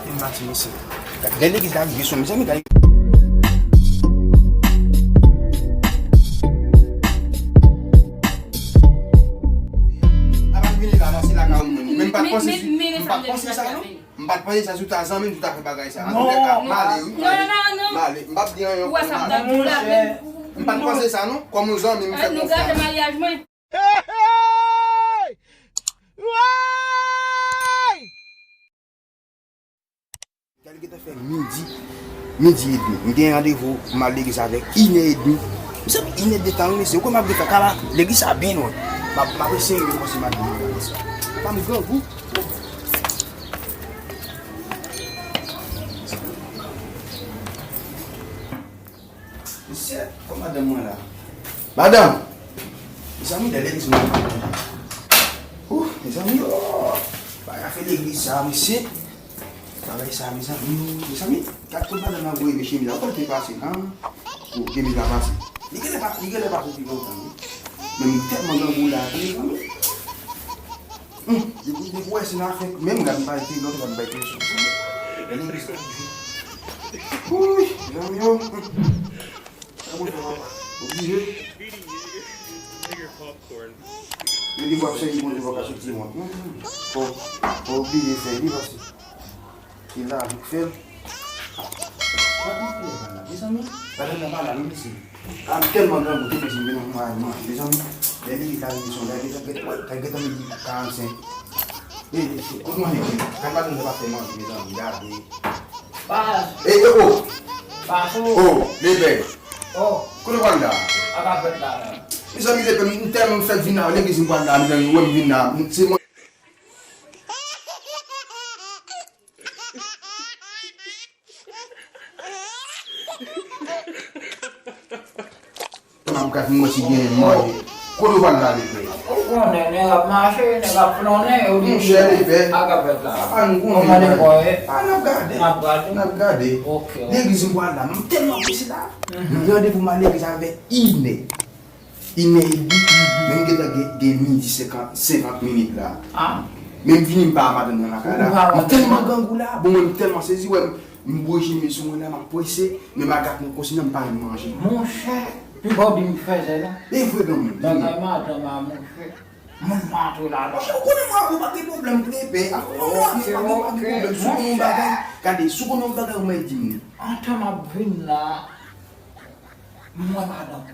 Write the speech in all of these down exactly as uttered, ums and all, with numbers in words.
M pati, mesye. Lè legliz la rive sou mezanmi, gade. Avan m vini la, non, se lakay ou m vini. Men m pa t panse, men, men, men m pa t panse sa, non. M pa t panse sa, si w ta zanmi m, si w ta fè bagay sa. Antouka, m ale, wi. Non, non, non, non. M ale. M p ap di anyen ankò, m ale. Ou wè sa m t ap di w la, men. M pa t panse sa, non. Kòm yon zanmi, m fè konfyans. Nou gate maryaj mwen. Hey! Hey! Gade, gentan fè midi, midi edmi. M gen randevou, m al legliz avèk inè edmi. Mezanmi, inè de tan, mesye, ou kwè m ap gen kaka la? Legliz sa byen lwen. M ap, m ap eseye rive kòmanse maten an. Papa m grangou. Mesye, kòman madanm mwen la? Madanm! Mezanmi, lè legliz mwen. Ouh, mezanmi, oh! Bagay afè legliz sa, mesye. Bagay sa, mezanmi, mezanmi, gad kot madanm nan voye vye chemiz la. Ou konnen te pase, han? Oh, chemiz la pase. Li genlè pa, li genlè pa pou pi lontan, wi. Men m tèlman grangou la, mezanmi. Hum, depi, depi w wè se nan afè, menm gad m pa ete, lòt gad m pa ete sou. Lè legliz la rive. Wouy, zanmi yo. Hum. Sa pou fè papa. Oblije. Men depi w ap sèvi Bondye, w pa ka soti wont. Hum, hum. Fò, fò oblije fè li, paske se lavi k fè l. Mezanmi, madanm nan pa la, non, mesye. A, m tèlman grangou, tou, mesye, m vin nan mwen manje, mezanmi. Lè li ta vin sou la, li ta gentan, ta gentan midi karannsenk. E, mesye, kote manje ki? Gad madanm nan pa fè manje, mezanmi, gade. Baz. E, e, oh! Baz, oh! Oh, lepè! Oh! Kote w pral la? Ak avèk la, la. Mezanmi, lepè, m tèlman m fèk vin la, legliz m pral la, mezanmi, ou wè m vin la, se mwen. M ap gad mwen si gen manje. Kote w pral la, lepè? Ou konnen, nèg ap mache, nèg ap flannen, yo di, monchè, lepè. Ak avèk la. Papa, nou konnen, kòman lepè ye? A, n ap gade. N ap gade. N ap gade. Ok, ok. Legliz m pral la, m tèlman prese la. Mhm. M gen randevou m al legliz avèk inè. Inè edmi, men m gentan gen, gen midi senkant, senkant minit la. Ah. Men m vini, m pa wè madanm nan lakay la. Ou pa wè madanm nan? M tèlman grangou la, bon, mwen m tèlman sezi, wè m, m bouye chemiz sou mwen la, m ap prese, men m al gad nan kosina, m pa jwenn manje. Monchè, pi bon di m fèzè la. E vre, granmoun, di m. Bagay madanm a, monchè. Mwen m pa antre ladan. Monchè, ou konnen mwen avè w pa gen pwoblèm, lepè. Avè w, mwen avè w pa gen, pa gen pwoblèm. Si w konnen yon bagay, gade, si w konnen yon bagay, ou mèt di m li. Antan m ap vin la, m wè madanm.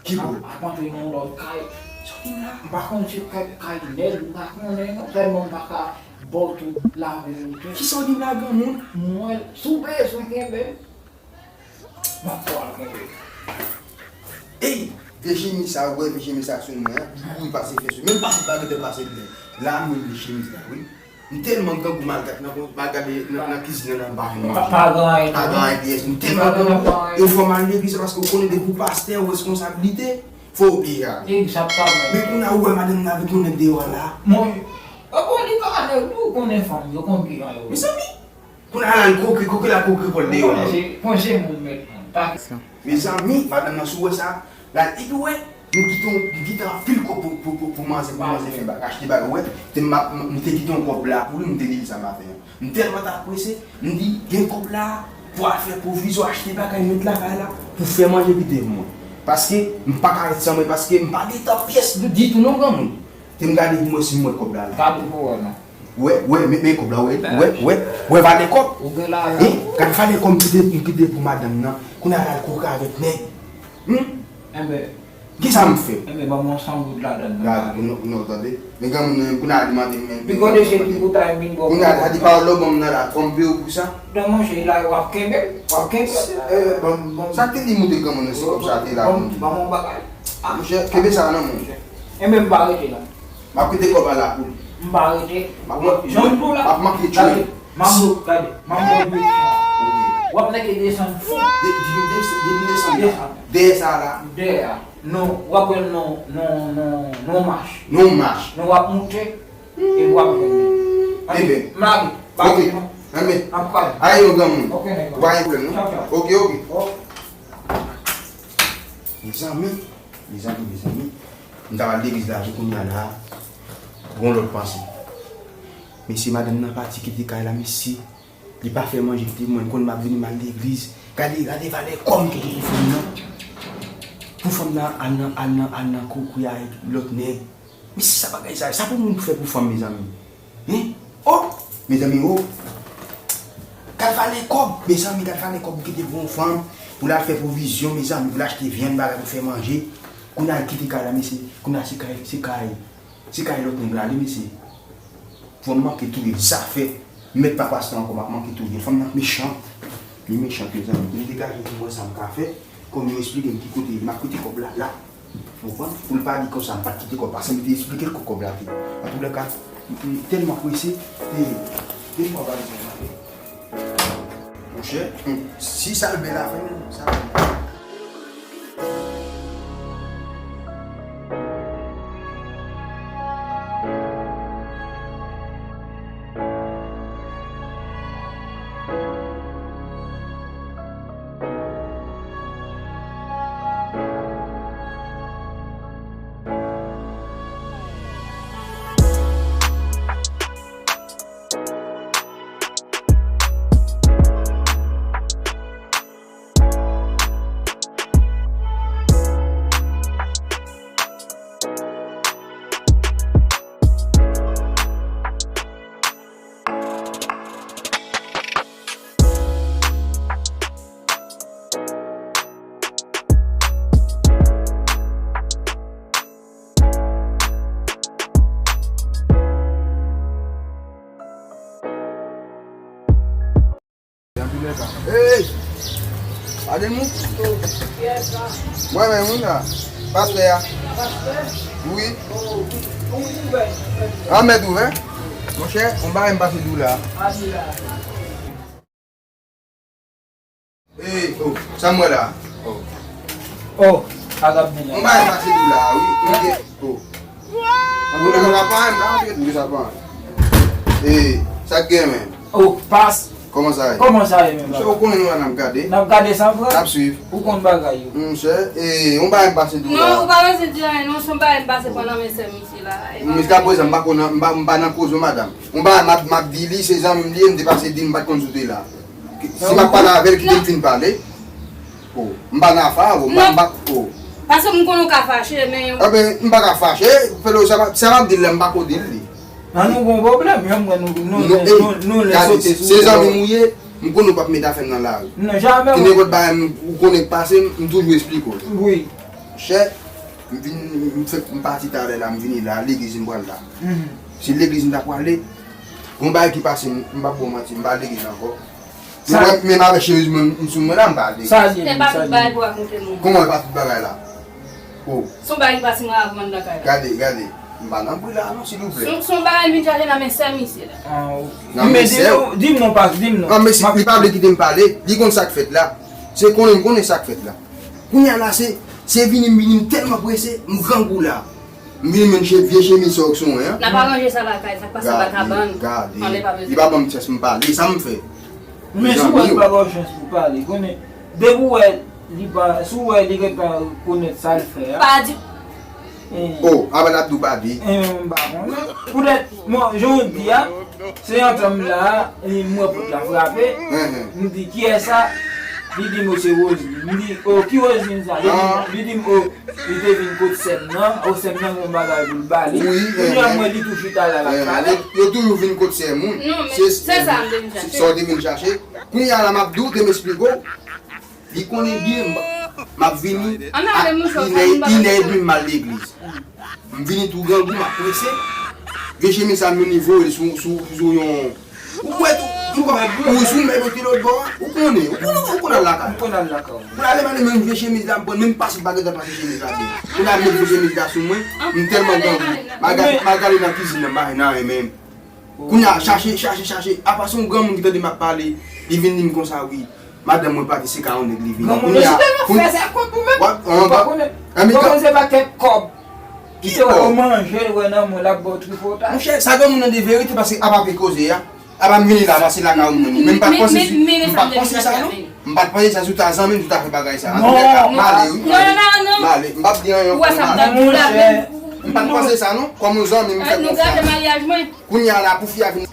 Ki bò? M ap antre nan yon lòt kay. Sa w di m la? M pa konn se kèk kay nèg, m pa konnen non, tèlman m pa ka ba w tout laverite. Kisa w di m la, granmoun? M wè l, si w bezwen kenbe m, m ap ba w kenbe. Ey, vye chemiz sa, ou wè vye chemiz sa sou mwen an, m kouri pase fè sou. Menm pase pa gentan pase byen. La, m wè vye chemiz la, wi. M tèlman grangou, m al gad nan, m al gade nan, nan kizin nan, m pa jwenn manje. Pa, pa gen anyen. Pa gen anyen pyès. M tèlman grangou. E fò m al legliz la, paske ou konnen depi w pastè, ou responsablite, fò w oblije ale. Egzakteman. Men kounye a ou wè madanm nan avèk yon nèg deyò a la. Mwen, e bon, li pa ale, ou konnen fanm yo konn kijan yo ye. Mezanmi, kounye a la, l koke, koke la koke kò l deyò la. Ou konnen se, konn se moun mèt moun. Pa Mezanmi, madanm nan, si w wè sa, la, epi w wè, nou kite, nou kite anpil kòb pou, pou, pou, pou manzè, pou manzè fè ba-, achte bagay. Ou wè, te m, m, m te kite yon kòb la pou li, m te di li sa maten an. M tèlman t ap prese, m di, gen kòb la, pou al fè pwovizyon, achte bagay, met lakay la, pou fè manje kite pou mwen. Paske, m pa ka ret san manje, paske m pa gen tan pyès ditou non, granmoun. Te m gade pou mwen si m wè kòb la la. Gade pou wè non. Wè, wè, men, men kòb la, wè, wè, wè, wè valè kòb. Ou gen lajan. Hein? Gade valè kòb m kite, m kite pou madanm nan. Kounye a l al koke avèk nèg. Hmm? Enben. Kisa m fè? Enben, ban m yon san goud ladann nan. La, non, non, tande. Men granmoun nan, kounye a li mande m, men. Pi gode se pi pou tay vin bò. Kounye a, sa di pawòl ou ban m nan la, fò m peye w pou sa. Non, monchè, la, w ap kenbe, w ap kenbe. Eh, bon, bon. Sa te di moute granmoun nan, se kòb sa te la. Bon, ban m yon bagay. Ah. Monchè, kenbe sa nan men w. Enben, m pa rete la. M ap kite kòb la la pou li. M pa rete. M ap manke tchwe. Jan m di w la. M ap manke tchwe. Gade, m ap, gade, m ap mete. Ok. W ap mete desann fou. De-, depi desann, depi desann la. Desann. Dèyè sa la. Dèyè a. Non, w ap wè non, non, non, non mach. Non mach. Non, w ap moute, e w ap jwenn li. Enben. M lage. Ok. Enben. M ap pale. Ayo, granmoun. Ok, nèg. Ou pa gen pwoblèm, non? Tchaw, tchaw. Ok, ok. Ok. Mezanmi, mezanmi, mezanmi. M ta pral legliz la, jou kounye a la, gon lòt panse. Mesye, madanm nan pati kite kay la, mesye. Li pa fè manje kite mwen, m konn m ap vini m al legliz. Gade, gade valè kòb m kite pou fanm nan. Pou fanm nan al nan, al nan, al nan kokoy avèk lòt nèg. Men se sa bagay sa, sa pou moun fè pou fanm, mezanmi. Hein? Oh! Mezanmi, oh! Gad valè kòb, mezanmi, gad valè kòb ou kite pou yon fanm, pou l al fè pwovizyon, mezanmi, pou l achte vyann, bagay pou fè manje. Kounye a l kite kay la, mesye, kounye a se kay, se kay, se kay lòt nèg la, li, mesye. Fò m manke touye l, sa fèt. M mèt pa pastè ankò, m ap manke touye l. Fanm nan mechan. Li mechan, mezanmi. Li degaje pou m wè sa m ka fè. Kòm yo esplike m ki kote, m ap kite kòb la, la. Ou konprann? Pou l pa di konsa, m pa t kite kòb, paske m te esplike l kot kòb la te ye. Antoulèka, m, m tèlman prese, e, e m pa ba l sa m ap fè. Monchè, hmm, si sa l bèl avè m, sa l bèl. Hey! Gade moun. Mwen menm, wi, la. Pastè a. Wi. An mèt ouvè. Monchè, on bagay m pase di w la. Ey, oh, sa m wè la? Oh. Oh, sa k ap vin la. Mwen pa pase di la, wi. Mwen gen, oh. Mwen gen la pa, mwen pa antre tou, sa pa. Ey, sa k gen, men? Oh, pas. Kòman sa ye? Kòman sa ye, men, baba? Ou konnen nou la n ap gade. N ap gade sa, frè? N ap swiv. Ou konn bagay yo. Monchè, ey, mwen pa pase di la. Non, ou pa pase di anyen, non, se yon bagay m pase pran nan men sè misye la. Jiska prezan, m pa konn, m pa, m pa nan koze, madanm. Yon bagay m ap, m ap di li, se zanmi m li ye, m te pase di l, m pa t konn si w te la. Si m ap pale avè l, kite m fin pale. Oh, m pa nan afa, oh, m pa, m pa, oh. Paske m konnen w ka fache, men. Anben, m pa ka fache, Felo, sa m ap, sa m ap di l la, m pa ko di l li. Nan nou gon pwoblèm, jan m wè nou, nou, nou, nou, nou lè sote sou se zanmi m ou ye, m konnen w p ap met afè m nan lari. Non, jamè. Ki nenpòt bagay m, ou konnen k pase m, m toujou esplike w. Wi. Chè, m vin, m fèk, m pati talè la, m vini la, legliz m pral la. Mhm. Si legliz m ta prale, gon bagay ki pase m, m p ap ba w manti, m pa legliz ankò. Sa men, men avèk chemiz mwen, m sou mwen la, m pa legliz. Sa li ye, sa li ye. Se pa tout bagay pou rakonte moun. Kòman e pa tout bagay la? Oh. Se yon bagay ki pase mwen avè w anndan kay la. Gade, gade. M pa nan bri la non, silvouplè. Se, se yon bagay m vin chache nan men sè misye la. Ah, ok. Nan men sè w? Di m non, pas, di m non. Non, men si li pa vle kite m pale, li konn sa k fèt la. Se konnen m konnen sa k fèt la. Kounye a la, se, se vini m vini, m tèlman prese, m grangou la. M vini m jwenn vye chemiz sa w k sou mwen an. N ap aranje sa lakay, sa k pase anba kabann. Gade, gade. Li pa ban m chans m pale, sa m fè? Men si w wè li pa ba w chans pou w pale, konnen, depi w wè li pa, si w wè li gentan rekonèt sa l fè a. Pa di. Oh, apa l ap di w pa di? Enben, m pa konnen. Poutèt, bon, jan w di a, se antan m la, e m wè pòt la frape. M di, "Kiyès sa?" Li di m, "Oh, se Roseline." M di, "Oh, ki Roseline sa?" Li di m, li di m, "Oh, li te vin kot sè m nan, oh, sè m nan gen yon bagay pou l ba li." Kounye a m wè li tou chita la, l ap pale. Yo, yo toujou vin kot sè moun. Non, men se sa m te vin chache. Sa w te vin chache. Kounye a la, m ap di w, te m esplike w. Li konnen byen, m, m ap vini a inè, inè edmi m al legliz. M vini tou grangou, m ap prese. Vye chemiz sa m vini voye l sou, sou, sou yon, ou kwè tou, ou kwè, ou sou mèt ou te lòt bò a, ou konnen, ou konnen, ou konn al lakay. Ou konn al lakay. Pou l ale pale menm vye chemiz la, m pran, menm pase pa gentan pase chemiz la byen. Pou l al met vye chemiz la sou mwen, m tèlman grangou. M al gade, m al gade nan kizin nan, m pa jwenn anyen menm. Kounye a, chache, chache, chache. Apa se yon granmoun ki tande m ap pale, li vin di m konsa, wi. Madanm mwen pati, se ka yon nèg li vini. Kounye a, kounye a, w ap, w ap, granmoun se pakèt kòb. Ki kòb? Ou manje l, wè nan mwen, l ap ba w tripotaj. Monchè, sa granmoun nan de verite, paske apa pe koze a. Apa m vini la, paske lakay ou m vini. Men m pa t panse si, m pa t panse sa, non. M pa t panse sa, si w ta zanmi m, si w ta fè bagay sa. Antouka, m ale, wi. M ale, m p ap di anyen ankò, m ale. M pa t panse sa, non. Kòm yon zanmi, m fè konfyans. Kounye a la, pou fi a vin,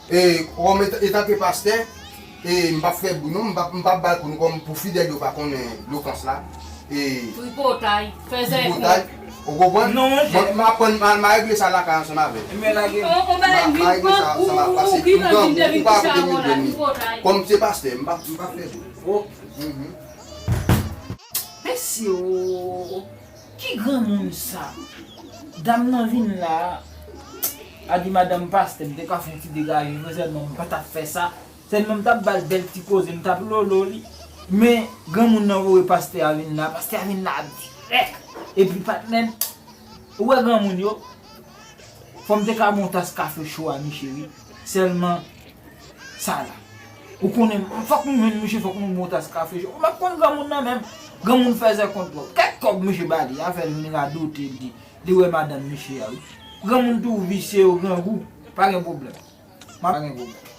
e, kòm eta-, etanke pastè, E m p ap fè bri non, m p ap, m p ap ba l kou non, kòm pou fidèl yo pa konnen lokans la. E Tripotay, fèzè tripotay, ou konprann? Non, monchè. Mwen, m aprann, m a, m a regle sa lakay ansanm avè l. Men lage. On bagay M a regle sa ansanm avè l, paske m grangou, ou pa koute m vin jwenn li. Tripotay. Kòm m se pastè, m p ap, m p ap fè bri. Oh, Mhm. mesye, oh, ki granmoun sa? Dam nan vin la, a di madanm pastè, m te ka fè yon ti degaje, men sèlman m pa t ap fè sa. Sèlman m t ap ba l bèl ti koze, m t ap lolo li. Men granmoun nan voye pastè a vin la, pastè a vin la dirèk. Epi patnè, ou wè granmoun yo, fò m te ka bon tas kafe cho a misye wi. Sèlman sa la. Ou konnen, fòk nou jwenn misye, fòk nou bon tas kafe cho. M ap konn granmoun nan menm. Granmoun fèzè kont twòp. Kèk kòb misye ba li a fè l vin radote li. Li wè madanm misye a wi. Granmoun tou visye yo grangou. Pa gen pwoblèm. Pa gen pwoblèm.